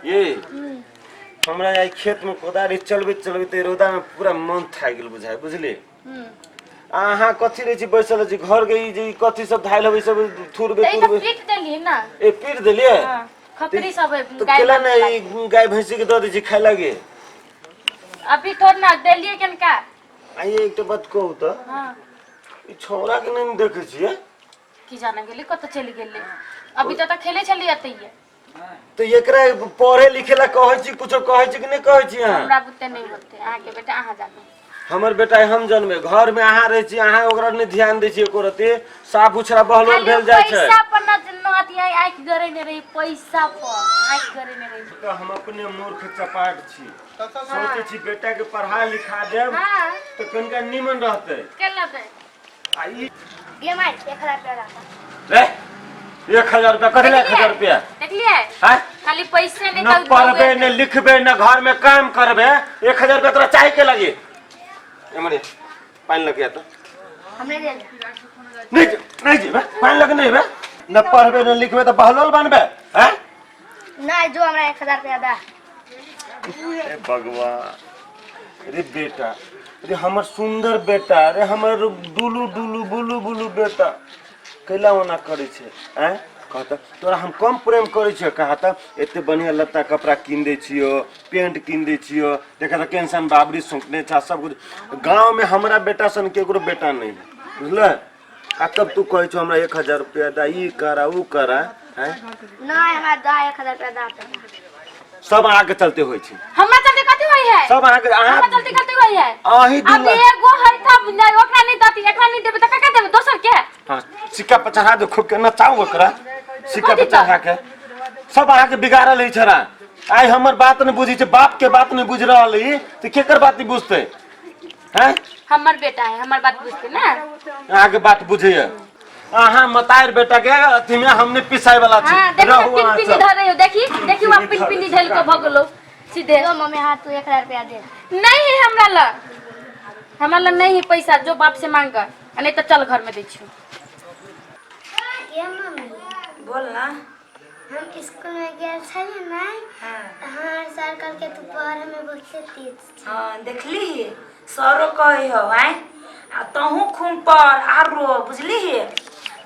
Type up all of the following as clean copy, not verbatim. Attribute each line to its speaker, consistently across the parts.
Speaker 1: ये हमरा आई खेत में कोदारी चलबैत चलबैत एहि रौदा में पूरा मन थाकि गेल बुझाय बुझलिए अहाँ कथी रहै छी बैसल छी घर के ई जे ई कथी सब धायल हबै सब थुरबे
Speaker 2: तऽ ई तऽ
Speaker 1: तुरबे
Speaker 2: पीट देलियै ने
Speaker 1: ए पीट देलिए
Speaker 2: हाँ, खकरी सब है
Speaker 1: तो
Speaker 2: गाय
Speaker 1: केला
Speaker 2: मारने
Speaker 1: ने
Speaker 2: लागी।
Speaker 1: ई गाय भैंसी के दऽ दै छी खाय लागे
Speaker 2: अभी थोड़ ना देलियै कनका
Speaker 1: आइए एकटा बात कहू तऽ
Speaker 2: हाँ
Speaker 1: ई छौड़ा के नहि देखै छियै
Speaker 2: की जाने गेली कतऽ चलि गेलै अभी तऽ तऽ खेलै छलियै एतैये
Speaker 1: तऽ एकरा पढ़े लिखे ला कहै छी कुछो कहै छी कि नहि कहै छी अहाँ
Speaker 2: हमरा बुते नहि होते अहाँके बेटा अहाँ जानो
Speaker 1: हमर बेटा हम जनमे घर में अहाँ रहै छी अहाँ ओकरा नहि ध्यान दै छी एको रत्ती साफ उछरा बहलोल
Speaker 2: खाली
Speaker 1: भेल जाइ छै
Speaker 2: पैसा पर न न अथी है आँखि गड़ेने रही पैसा पर आँखि गड़ेने रही
Speaker 1: तऽ हम अपने मूर्ख चपाट छी सोचै छी बेटा के पढ़ा लिखा देब
Speaker 2: हाँ
Speaker 1: तऽ कनिका नीमन रहतै
Speaker 2: केला दे
Speaker 1: आ ई
Speaker 3: गे माय 1000 रुपया लाता
Speaker 1: रे 1000 रुपया कथी ला 1000 रुपया
Speaker 2: देखलिए
Speaker 1: हैं
Speaker 2: खाली पैसे नहीं
Speaker 1: न
Speaker 2: तो
Speaker 1: पढ़बे न लिखबे न घर में काम करबे 1000 रुपया तोरा चाहे के लगी एमरे पानि लग गया तो
Speaker 3: हमने दे
Speaker 1: नहीं नहीं जी पानि लग नहीं बे न पढ़बे न लिखबे तो बहलोल बनबे हैं
Speaker 3: ना जो हमरा 1000 रुपया दा
Speaker 1: ए भगवान रे बेटा रे हमर सुंदर बेटा रे हमर डुलू डुलू बुलू बुलू बेटा कैला ओना करै छै आँय कहता तोरा हम कम प्रेम करै छियो कहता एते बढ़िया लत्ता कपड़ा कीन दै छियो पेंट कीन दै छियो देखा तऽ कैसन बाबरी सौंपने छा सब कुछ गाँव में हमरा बेटा सन केकरो बेटा नहीं है बुझल आ तब तू कहै छौ हमरा 1000 रुपया दा ई करा ऊ करा आँय
Speaker 3: ना हमरा दा 1000 रुपया दा
Speaker 1: सब अहाँके चलते होइ छै
Speaker 2: हमरा चलते कथी होई है
Speaker 1: सब अहाँके
Speaker 2: हमरा
Speaker 1: अहाँ
Speaker 2: चलते कथी होई है
Speaker 1: अहीं
Speaker 2: अब
Speaker 1: दुनू
Speaker 2: एगो है तब नहीं ओकरा नहीं दती एकरा नहीं देबे त कका देबे दोसर के
Speaker 1: हाँ सिक्का पर चढ़ा दो खूब के नचाऊ ओकरा सिक्का पर चढ़ा के सब अहाँके बिगाड़ल है छरा आइ हमर बात नहीं बुझी छै बाप के बात नहीं बुझ रहल है तऽ केकर बात नहीं बुझते हैं
Speaker 2: हमर बेटा है हमर बात बुझते ना
Speaker 1: अहाँके बात बुझैया अहाँ मतार बेटा के अथी में हमने पिसाई वाला छी
Speaker 2: हां देखो
Speaker 1: रहू
Speaker 2: पिन
Speaker 1: अहाँ
Speaker 2: पिनी
Speaker 1: सब।
Speaker 2: धरे हो देखी देखी वहां पिन पिनी झेल के भगलो सीधे
Speaker 3: जो मम्मी हाथ तू 1000 रुपया दे
Speaker 2: नहीं है हमरा ला हमरा ला नहीं है पैसा जो बाप से मांग आ नहीं तो चल घर में दै छियो
Speaker 3: गे मम्मी
Speaker 4: बोल ना
Speaker 3: हम स्कूल में गेल छलियै ने
Speaker 4: हाँ
Speaker 3: तऽ हमर सर कहलकै तू पढ़े में बहुते तेज छी
Speaker 4: हाँ देखली सरो कहै हौ आँय आ तहूँ खूब पढ़ आरो बुझली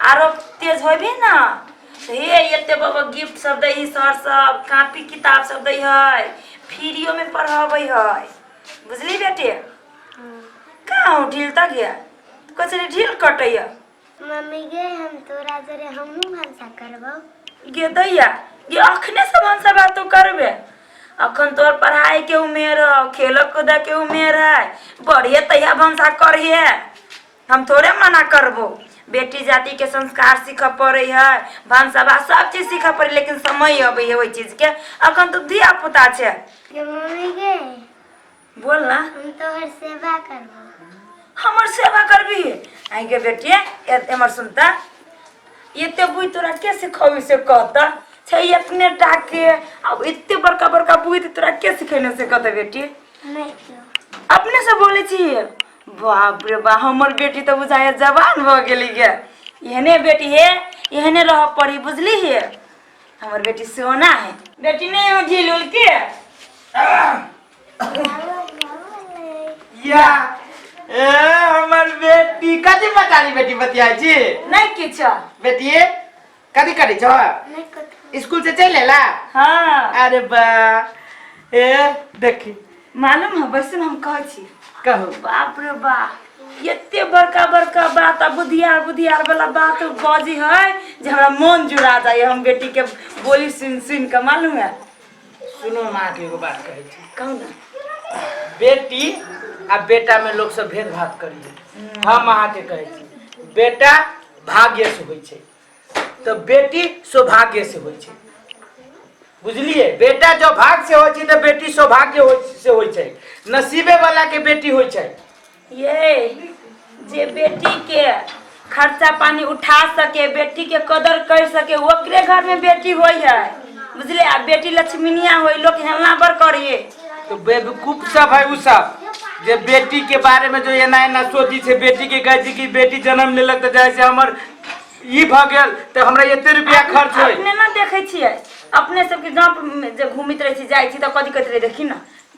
Speaker 4: आरो तेज होबी ने तऽ हे एते बाबा गिफ्ट सब दै है सर सब कॉपी किताब सब दै है फ्रीओमे पढ़ाबै है बुझली बेटे कहाँ ढील तक गया कहै ढील कटैया
Speaker 3: मम्मी गे हम तोरा जरे हमहूँ भनसा करबौ
Speaker 4: गे दैया गे अखने से भनसा बात तू करबे अखन तोर पढ़ाई के उमेर हौ खेल कूद के उमेर है बढ़िए तैया भनसा करिहे हम थोड़े मना करबो बेटी जाति के संस्कार सीख पड़े है भनसा बात सब चीज सीख पड़े लेकिन समय अबै है ओहि चीज के अखन तू धिया पुता छै
Speaker 3: गे मम्मी गे
Speaker 4: बोल ना
Speaker 3: हम तोहर सेवा करबौ
Speaker 4: हमर सेवा करबी आई के बेटिए एमर सुनता एते बुझ तोरा के सिखबी से कहता छै इतने टाके अब एते बड़का बड़का बुझ तोरा के सिखेने से कहता बेटी
Speaker 3: नहीं क्यों
Speaker 4: अपने से बोले छी बाप रे बा हमर बेटी तऽ बुझाय जवान भऽ गेली गे एहने बेटी हे एहने रह पड़ी बुझली हे हमर बेटी सोना है बेटी नहीं हो ढील उल के
Speaker 5: या ए हमर बेटी कथी बतारी बेटी बतियाइ छी
Speaker 4: नहीं किछु
Speaker 5: बेटी कथी करै छौ
Speaker 3: नहीं कुछ
Speaker 5: स्कूल से चलि एला
Speaker 4: हाँ
Speaker 5: अरे बा ए देखी
Speaker 4: मालूम है वैसे हम कहै छी
Speaker 5: कहू
Speaker 4: बाप रे बाप एते बड़का बड़का बात आ बुधियार बुधियार वाला बात बजी है जे हमरा मन जुड़ा जाए हम बेटी के बोली सुन सुन के मालूम है
Speaker 5: सुनो हम अहाँके एगो बात कहै छी
Speaker 4: कहू ना
Speaker 5: बेटी आ बेटा में लोग सब भेदभाव करिए हम अहाँके कहै छी बेटा भाग्य से होइ छै तऽ बेटी सौभाग्य से होइ छै बुझलिए बेटा जो भाग से होइ छै तऽ बेटी सौभाग्य से होइ छै नसीबे वाला के बेटी होइ छै
Speaker 4: ये जे बेटी के खर्चा पानी उठा सके बेटी के कदर कर सके ओकरे घर में बेटी होई है बुझले आ बेटी लक्ष्मीनिया होई लोग हेलना बर करिए
Speaker 5: तो बेवकूफ सब है उ सब जे बेटी के बारे में जो एना एना सोची छै बेटी के कहै छै कि बेटी जन्म लेलक तऽ जाइ छै हमर ई भऽ गेल तऽ हमरा एते रुपया खर्च होय
Speaker 4: अपने ना देखै छियै अपने सबके गाँव में जे घूमित रहै छी जाइ छी तऽ कथी कहैत रहै देखी ने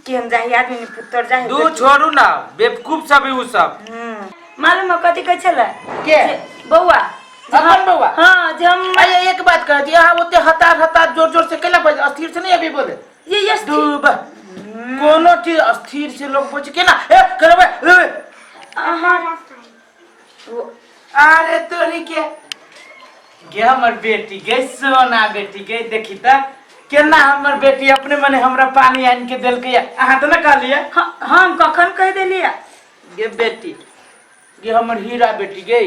Speaker 4: केहन जाही आदमी ने पुत्र जाही
Speaker 5: दू छोड़ू ना बेवकूफ सब है उ सब।
Speaker 4: मालूम है कथी कहै छलै?
Speaker 5: के?
Speaker 4: जे बौआ जे
Speaker 5: अपन बौआ?
Speaker 4: हाँ, जे हम
Speaker 5: अरे एक बात कह दी, अहाँ ओते हतार हतार जोर जोर से केला बज, अस्थिर से नहीं अभी बोले।
Speaker 4: ये
Speaker 5: दू कोनो चीज अस्थिर से लोग पूछ के ना ए करबे ए,
Speaker 4: अहाँ
Speaker 5: अरे तोरी के गे हमर बेटी गे, सोना बेटी गे, देखी त केना हमर बेटी अपने मने हमरा पानी आनि के देलकै। अहाँ तऽ न कहलियै?
Speaker 4: हम कखन कहि देलियै?
Speaker 5: गे बेटी गे, हमर हीरा बेटी गे,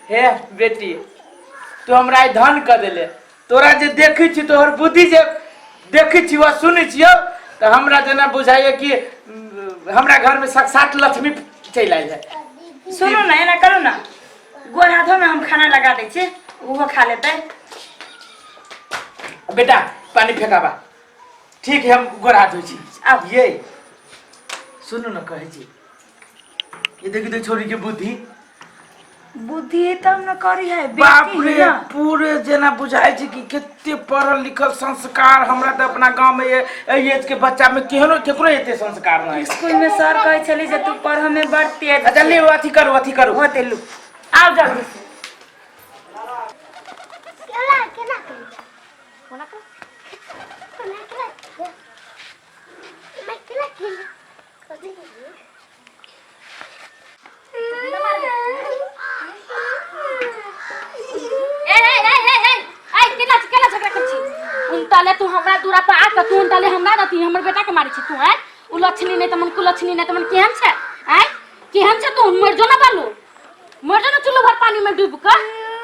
Speaker 5: हे बेटी तू हमरा आइ धन कऽ देले। तोरा जे देखै छी, तोहर बुद्धि जे देखै छी वा सुनै छियौ तऽ हमरा जेना बुझाइए कि हमरा घरमे साक्षात लक्ष्मी चलि आयल है।
Speaker 4: सुनू ने, एना करू ने, गोर हाथ धो ने, हम खाना लगा दै छी, ओहो खा लेतै।
Speaker 5: बेटा पानी फेंकाबा। ठीक है, हम गोर हाथ धोइ छी।
Speaker 4: आउ।
Speaker 5: ये सुनू ने, कहै छी ये देखी तो छोरी के बुद्धि।
Speaker 4: बुद्धि तब न करी है
Speaker 5: बाप
Speaker 4: बेटी
Speaker 5: रे
Speaker 4: है ना।
Speaker 5: पूरे जेना बुझाइ छै कि कते पढ़ल लिखल संस्कार। हमरा तऽ अपना गाँव में ये एहि एज के बच्चा में केहनो केकरो एते संस्कार नहीं।
Speaker 4: स्कूल में सर कहै छली जे तू पढ़ में बड़ तेज।
Speaker 5: अच्छा ले, अथी करू अथी करू।
Speaker 4: होते लू, आउ जल्दी से।
Speaker 3: केना केना करी, कोना कर, कोना केना, मैं केना केना कथी?
Speaker 2: ए ए ए ए ए ए, केना केना झगड़ा कर छी? उनताले तू हमरा दूरा पर आ के तू उनताले हमरा दती, हमर बेटा के मारै छी तू? हैं, उ लक्ष्मी नहीं त मन कुलक्ष्मी नहीं त मन केहन छै? हैं, केहन छै तू? मर जो ना बालू, मर जो ना चुल्लू भर पानी में डूब के।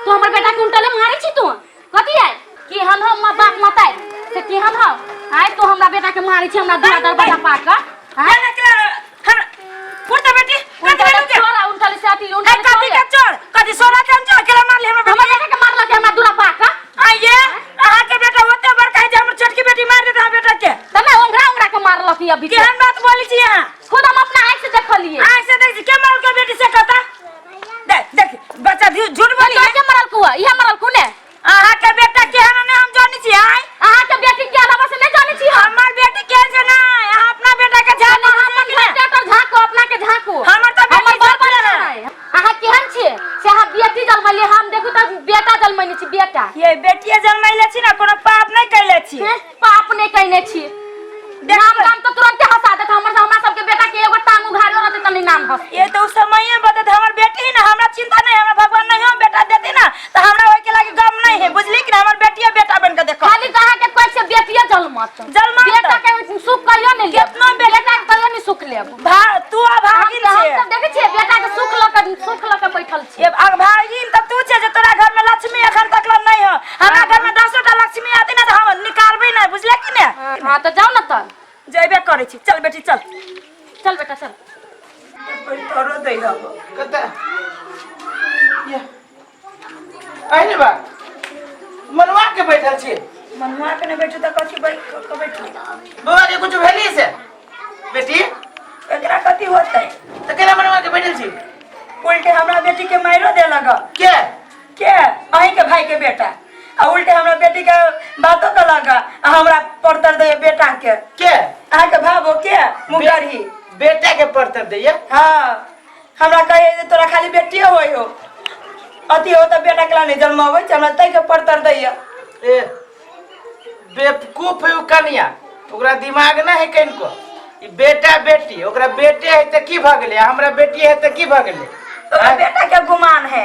Speaker 2: तू हमर बेटा के उनताले मारै छी तू कथी है? केहन हो माँ बाप मताई से, केहन हो? आय तू हमरा बेटा के मारै छी हमरा दूरा दरवाजा पा के? हैं,
Speaker 4: केना केना हम पुरता बेटी कथी भेलौ के?
Speaker 2: छोरा उनताले से अथी
Speaker 4: ए
Speaker 2: उनताले
Speaker 4: कथी के चोर? कथी सोना के हम चोर? केना मारली हमरा
Speaker 2: हमर बेटा के मारलक हमरा दूरा पा के।
Speaker 4: आइए, अहाँ के बेटा ओते बड़का है जे हमर छोटकी बेटी मार देत अहाँ बेटा के?
Speaker 2: तने ओंघरा ओंघरा के मारलक अभी।
Speaker 4: केहन बात बोली छी अहाँ?
Speaker 2: खुद हम अपना आँख से देखलिए।
Speaker 4: आँख से देख के मारल के बेटी से कहता? देख देख बच्चा झूठ बोली है।
Speaker 2: के मरल कुआ? इहे मरल कुने?
Speaker 4: अहाँ के बेटा केहन ने हम जानी छी। आय
Speaker 2: अहाँ के बेटी के अलावा से नहीं जानी छी हम।
Speaker 4: हमर बेटी केहन छै ना, अहाँ अपना बेटा के झाड़
Speaker 2: अहाँ अपन घर के झाँकू, अपना के झाँकू।
Speaker 4: हमर तऽ बेटी
Speaker 2: हमर बड़
Speaker 4: झाँकू
Speaker 2: बड़
Speaker 4: ना।
Speaker 2: है। अहाँ केहन छियै से? अहाँ बेटी जन्मलियै, हम देखू तऽ बेटा जन्मैने छी, बेटा।
Speaker 4: ये बेटिए जन्मैले छी ना, कोनो पाप नहीं कैले छी।
Speaker 2: हैं? पाप नहीं कैने छी। नाम नाम तऽ तुरंते हंसा देत हमर। हमरा सबके बेटा के एगो टांग उघारो रहते तनी नाम हंस।
Speaker 4: ये तो समय में बता, हमर बेटी है ना, हमरा चिंता नहीं। हमरा भगवान नहीं हम बेटा देते ना तो हमरा ओइ के लागी गम नहीं है, बुझली कि ना? हमर बेटिए बेटा बन के देखो।
Speaker 2: खाली कहा के कोई से बेटिए जन्मत।
Speaker 4: जन्मत।
Speaker 2: बेटा के सुख कहियो नहीं लेब।
Speaker 4: केतना बेटा-
Speaker 2: बेटा के कहियो नहीं सुख लेब।
Speaker 4: भा तू
Speaker 2: हम
Speaker 4: अभागिन
Speaker 2: हम
Speaker 4: छे।
Speaker 2: सब देखै छियै बेटा के सुख लऽ के, सुख लऽ के बैठल छी।
Speaker 4: ये अभागिन तऽ तू छे जे तोरा घर में लक्ष्मी एखन तक ला नहीं हो। हमरा घर में दसो टा लक्ष्मी आती ना तो हम निकालबे नहीं, बुझले कि ने?
Speaker 2: हाँ तऽ जाउ ने तऽ।
Speaker 4: जेबे करै छी। चल बेटी चल।
Speaker 2: चल बेटा चल।
Speaker 4: तोरो दै हबो।
Speaker 5: कतऽ ये अरे बा मनवा के बैठल छी?
Speaker 4: मनुआ के नहीं बैठू तऽ कथी बैठ के बैठू?
Speaker 5: बौआ के कुछ भेली से बेटी?
Speaker 4: एकरा कथी होतै?
Speaker 5: तऽ केना मनवा के बैठल छी?
Speaker 4: उल्टे हमरा बेटी के मारियो देलक।
Speaker 5: के?
Speaker 4: के अहीं के भाई के बेटा, आ उल्टे हमरा बेटी के बातो कलक आ हमरा परतर दे बेटा के।
Speaker 5: के?
Speaker 4: अहाँ के भाबो के मुगरही।
Speaker 5: बेटा के परतर दैया?
Speaker 4: हाँ, हमरा कहे जे तोरा खाली बेटिए होय हो, अथी हो तऽ बेटा के ला नहीं जन्माबै छै, हमरा तै के परतर दैया।
Speaker 5: ए बेवकूफ है उ कनिया, ओकरा दिमाग ना है कनिको। ई बेटा बेटी, ओकरा बेटे है तऽ की भऽ गेलै, हमरा बेटी है तऽ की भऽ गेलै?
Speaker 4: ओकरा बेटा के गुमान है।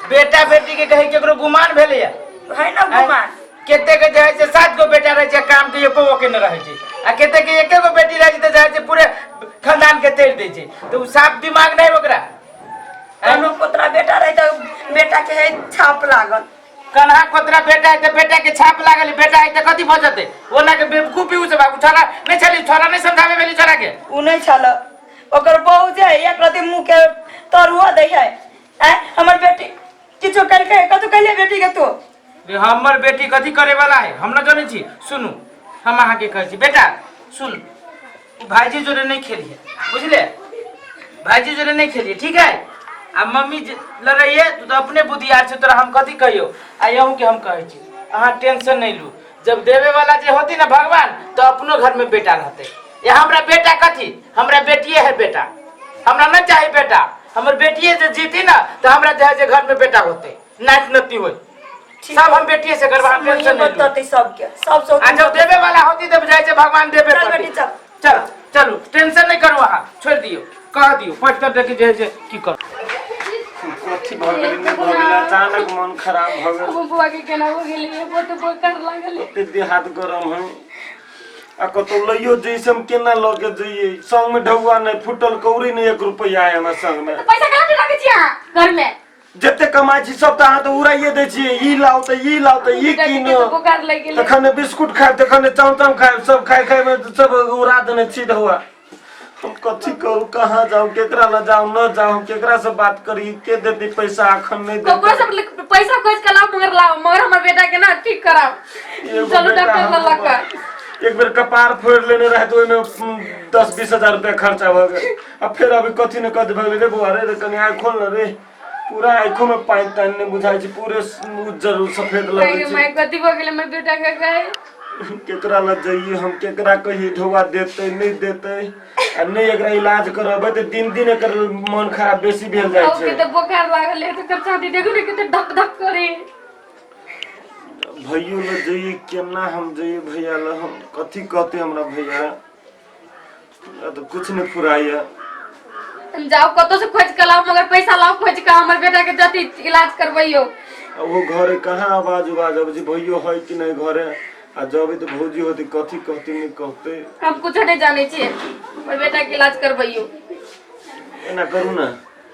Speaker 5: बेटा बेटी के कहे केकरो गुमान भेलैया
Speaker 4: है ना गुमान?
Speaker 5: कते के जे है से 7 गो बेटा रहै छै, काम के एको गो के नहि रहै छै, आ कते के एके गो बेटी रहै छै तऽ जे है से पूरे खानदान के तैर दै छै। तऽ उ साफ दिमाग नहि ओकरा।
Speaker 4: कोनो कोतरा बेटा रहे तऽ बेटा के है छाप लागल।
Speaker 5: कन्हा कोतरा बेटा है तऽ बेटा के छाप लागल, बेटा है तऽ कथी भऽ जेतै? ओना के बेवकूफी उ सब छोरा नहि छली, छोरा नहि समझाबै भेली छोरा के।
Speaker 4: उ नहीं छल, ओकर बहू जे है एक रति मुँह के तरुआ दै है। आँय, हमर बेटी किछो कलकै? कतौ कहलियै बेटी के तू?
Speaker 5: रे हमर बेटी कथी करे वाला है हम न जानै छी। सुनू, हम अहाँके कहै छी, बेटा सुन, उ भाईजी जोरे नहीं खेलिए, बुझले? भाईजी जोरे नहीं खेलिए, ठीक है? आ मम्मी जे लड़ैये, तू तऽ अपने बुधियार छै, तोरा हम कथी कहियौ? आ अहूँके हम कहै छी, अहाँ टेंशन नहीं लू। जब देवे वाला जे होती ना भगवान तो अपनो घर में बेटा रहते। ये हमरा बेटा कथी, हमरा बेटिए है बेटा, हमरा नहीं चाहिए बेटा, हमर बेटिए जे जीती ना तो हमरा जे है जे घर में बेटा होते, नाच नती होई, सब हम बेटिए से करबा, हम टेंशन नहीं लू।
Speaker 4: बतते सबके सब सब।
Speaker 5: आ जब देवे वाला होती तब जाए छे भगवान देवे
Speaker 4: चल
Speaker 5: करती।
Speaker 4: बेटी, चल।
Speaker 5: चल चलू, टेंशन नहीं करू, अहाँ छोड़ दियो, कह दियो पढ़ देखी जे जे की कर।
Speaker 1: कथी भऽ गेलै, नहि भऽ गेलै, अचानक मन खराब भऽ गेल।
Speaker 2: हमर बौआ के केना हो गेलै, बहुत बोकर लागल।
Speaker 1: कते देह हाथ गरम है आ कतौ लइयो जैसे हम केना लऽ के जइयै, संग में ढौआ नहि, फुटल कौड़ी नहि, एक रुपैआ है हमरा संग में।
Speaker 2: तऽ पैसा कहाँ से राखै छी अहाँ घर में?
Speaker 1: जते कमाइ छी सब तऽ अहाँ तऽ उड़ाइए दै छियै, ई लाउ तऽ ई लाउ तऽ ई
Speaker 2: बेटा के
Speaker 1: कीनो,
Speaker 2: तऽ बोखार लागि गेलै।
Speaker 1: तखन बिस्कुट खायब, तखन चाउ चाउ खायब, सब खाय खाय में सब उड़ा देने छी ढौआ। हम कथी करू, कहाँ जाऊ, केकरा ल जाऊ, न जाऊ, केकरा से बात करी, के देती पैसा अखन नहीं
Speaker 2: ककरो
Speaker 1: देते।
Speaker 2: सब पैसा खोज के लाओ, मगर लाओ, मगर हमर बेटा के ना ठीक कराओ।
Speaker 1: एगो
Speaker 2: चलू
Speaker 1: बेटा
Speaker 2: डॉक्टर
Speaker 1: हम
Speaker 2: लग लग।
Speaker 1: एक बेर कपार फोड़ लेने रहे तो ओहिमे 10-20 हजार रुपया खर्चा भऽ गेल, आ फेर अभी कथी ने कथी भऽ गेलै। रे बौआ रे, रे कनि आँखि खोल ने रे, पूरा आँखो में पानि तानि नहि बुझाइ छै, पूरे उज्जर सफेद लगै छै।
Speaker 2: माय कथी भऽ गेलै हमर बेटा के गाय?
Speaker 1: केकरा लग जइए हम, केकरा कहिए, ढौआ देतै नहि देतै, आ नहि एकरा इलाज करबै तऽ दिन दिन एकर मन खराब बेसी भेल जाइ
Speaker 2: के
Speaker 1: छै।
Speaker 2: तऽ बोखार लागल है, तऽ छाती देखू ने कते धक धक करे।
Speaker 1: भैयो लग जइए, केना हम जइए भैया लग, हम कथी कहते हमरा भैया? हमरा तऽ कुछ नहि फुराइए।
Speaker 2: जाओ कतौ से खोज के लाओ, मगर पैसा लाओ खोज के, हमर बेटा के जति इलाज करबैयो।
Speaker 1: आ वो घरे कहाँ आवाज उवाज अबै छै, भैयो है कि नहि घरे? आ जबै तऽ भौजी होती, कथी कहती नहि कहते।
Speaker 2: हम कुछो नहीं जाने छियै, हमर बेटा के इलाज करबैयो।
Speaker 1: एना करू ने,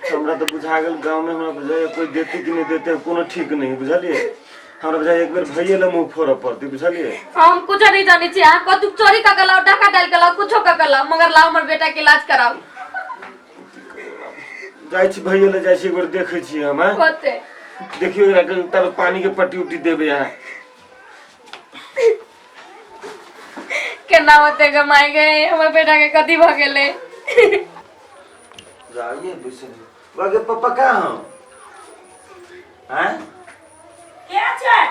Speaker 1: हमरा तऽ बुझा गेल गाँवमे हमरा बुझाइए कोइ देते कि नहि देते कोनो ठीक नहि, बुझलियै? हमरा बुझाइए एक बेर भैये लए मुँह फोड़ऽ पड़तै, बुझलियै?
Speaker 2: हम कुछो नहीं जाने छियै, अहाँ कतौ चोरी कऽ के लाओ, डाका डाल के लाओ, कुछो कऽ के लाओ, मगर लाओ हमर बेटा के इलाज कराओ।
Speaker 1: जाइ छी भैये लए, जाइ छी, एक बेर देखै छी हम, आँय?
Speaker 2: होते।
Speaker 1: देखियौ एकरा के तब पानी के पट्टी उट्टी देबै अहाँ।
Speaker 2: केना होते गे माय गे, हमर बेटा के कथी भऽ गेलै?
Speaker 1: जाइए बैसल बागे। पापा कहाँ हो? आँय?
Speaker 4: के छै?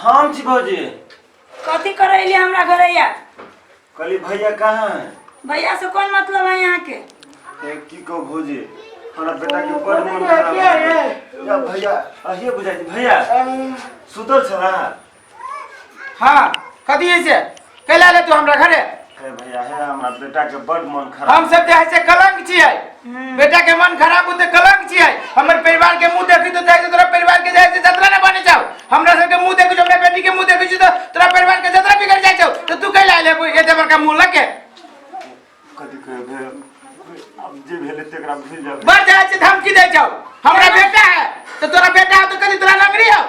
Speaker 1: हम छी भौजी।
Speaker 4: कथी करे एलियै हमरा घरे या?
Speaker 1: कहली भैया कहाँ है?
Speaker 4: भैया से कोन मतलब है यहाँ के?
Speaker 1: ए, की कहू भौजी, हमरा बेटा के बड़ मन खराब भऽ गेल। या भैया अहिए बुझाइ छै भैया सुतल छला।
Speaker 5: हाँ, कथी है से कैला ले तू हमरा घरे?
Speaker 1: हे भैया, हे हमरा बेटा के बड़ मन खराब।
Speaker 5: हम सब जे है से कलंक छियै, बेटा के मन खराब होते कलंक छियै। हमर परिवार के मुंह देखी तो जाइ तोरा परिवार के जाइ से जतरा ने बने जाओ। हमरा सब के मुंह देखी, हमरा बेटी के मुंह देखी तो तोरा परिवार के जतरा बिगड़ जाइ छौ, तो तू कैला ले एते बड़का मुंह लके?
Speaker 1: कथी कहै भैया, आब जे भेलै तेकरा भूलि जाउ।
Speaker 5: बढ़ जाइ छै धमकी दै छौ, हमरा बेटा है तो तोरा बेटा है तो कदी तोरा लंगड़ी हो,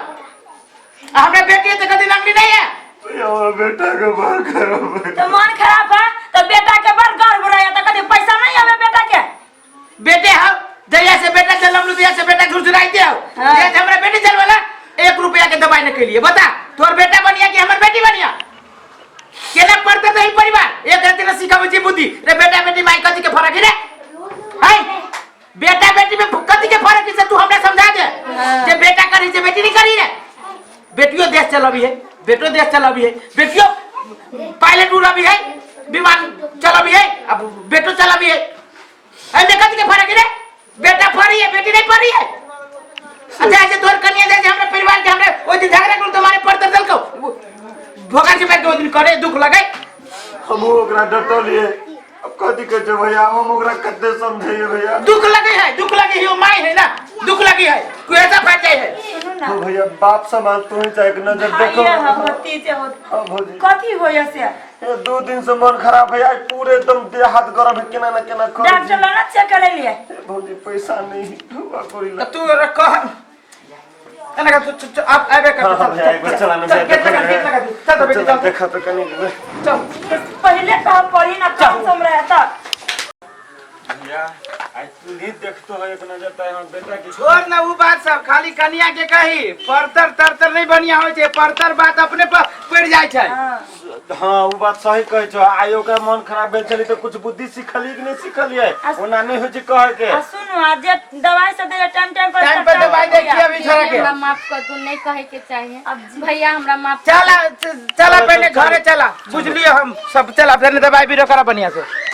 Speaker 5: आ हमरा बेटी है तो कदी लंगड़ी नहीं है।
Speaker 1: भैया, हमरा बेटा के बड़ खराब है।
Speaker 4: तो मन खराब है तो बेटा के बड़ गर्व रहे, तो कभी पैसा नहीं आवे बेटा के।
Speaker 5: बेटे हो जहिया से बेटा जन्म लू तहिया से बेटा झुरझुराइते हो।
Speaker 4: हाँ।
Speaker 5: जहिया से हमरा बेटी जन्मला 1 रुपया के दवाई न केलिए। बता तोर बेटा बनिया कि हमर बेटी बनिया? केना पड़ते तो ही परिवार एक राति न सिखाबै छी बुद्धि रे। बेटा बेटी माई कथी के फर्क है रे? है बेटा बेटी में कथी के फर्क है से तू हमरा समझा दे। जे बेटा करी जे बेटी नहीं करी रे, बेटियों देश चलाबी है, बेटो देश चलाबी है, बेटियों पायलट उड़ाबी है, विमान चलाबी है, अब बेटो चलाबी है। एहिमे कथी के फर्क है रे? बेटा पढ़ी है बेटी नहीं पढ़ी है। अच्छा ऐसे तोर कनिया जाय हमरा परिवार के हमरा ओइ दिन झगड़ा करू तुम्हारे पर दर्द को भोगा के बैठ के ओइ दिन करे दुख लगे।
Speaker 1: हम ओकरा डटलिए, अब कथी कहै छै भैया, हम ओकरा कते समझैए भैया।
Speaker 5: दुख लगे है, दुख लगे है, माय है ना, दुख लगे है, कोई ऐसा फट जाए है।
Speaker 4: सुनू ना
Speaker 1: हो भैया, बाप समान तू ही चाहे नजर देखो।
Speaker 4: भाइये हम भतीजे हो।
Speaker 1: हाँ भौजी।
Speaker 4: कथी होय से?
Speaker 1: ए, 2 दिन से मन खराब है, आज पूरे एकदम देह हाथ गरम है, केना ना केना कर।
Speaker 4: डॉक्टर लग ना चेक करे लिए।
Speaker 1: भौजी पैसा नहीं हुआ कोई
Speaker 5: तो तू कह एना कर, तू तू आप आबे कर।
Speaker 1: हाँ, हाँ, भैया, एक बार चला ना,
Speaker 5: चल,
Speaker 1: भैया,
Speaker 5: गेट लगा, गेट लगा दे। चल तो बेटी,
Speaker 1: चला,
Speaker 5: चल।
Speaker 1: देखा तो कनी।
Speaker 5: चल।
Speaker 4: पहले कह पड़ी ना कम सम रहता।
Speaker 1: भैया आई तू नहीं देखतो है एक नजर त हमर बेटा के।
Speaker 5: छोड़ ना उ बात सब, खाली कनिया के कही परतर तरतर नहीं बढ़िया होइ छै, परतर बात अपने पर पड़ जाइ छै।
Speaker 1: हाँ, उ बात सही कहै छौ। आइ ओकरा मन खराब भेल छलै तऽ कुछ बुद्धि सिखलियै कि नहि सिखलियै? ओना नहि होइ छै कहै के।
Speaker 4: आ सुनू, आ जे दवाई सब देले टाइम टाइम पर।
Speaker 5: टाइम पर दवाई दे के अभी छोड़ा के।
Speaker 2: हमरा माफ कर दू, नहीं कहे के चाहिए भैया, हमरा माफ।
Speaker 5: चला चला, पहले घरे चला, बुझलियो हम सब। चला, पहले दवाई भी करा बढ़िया से।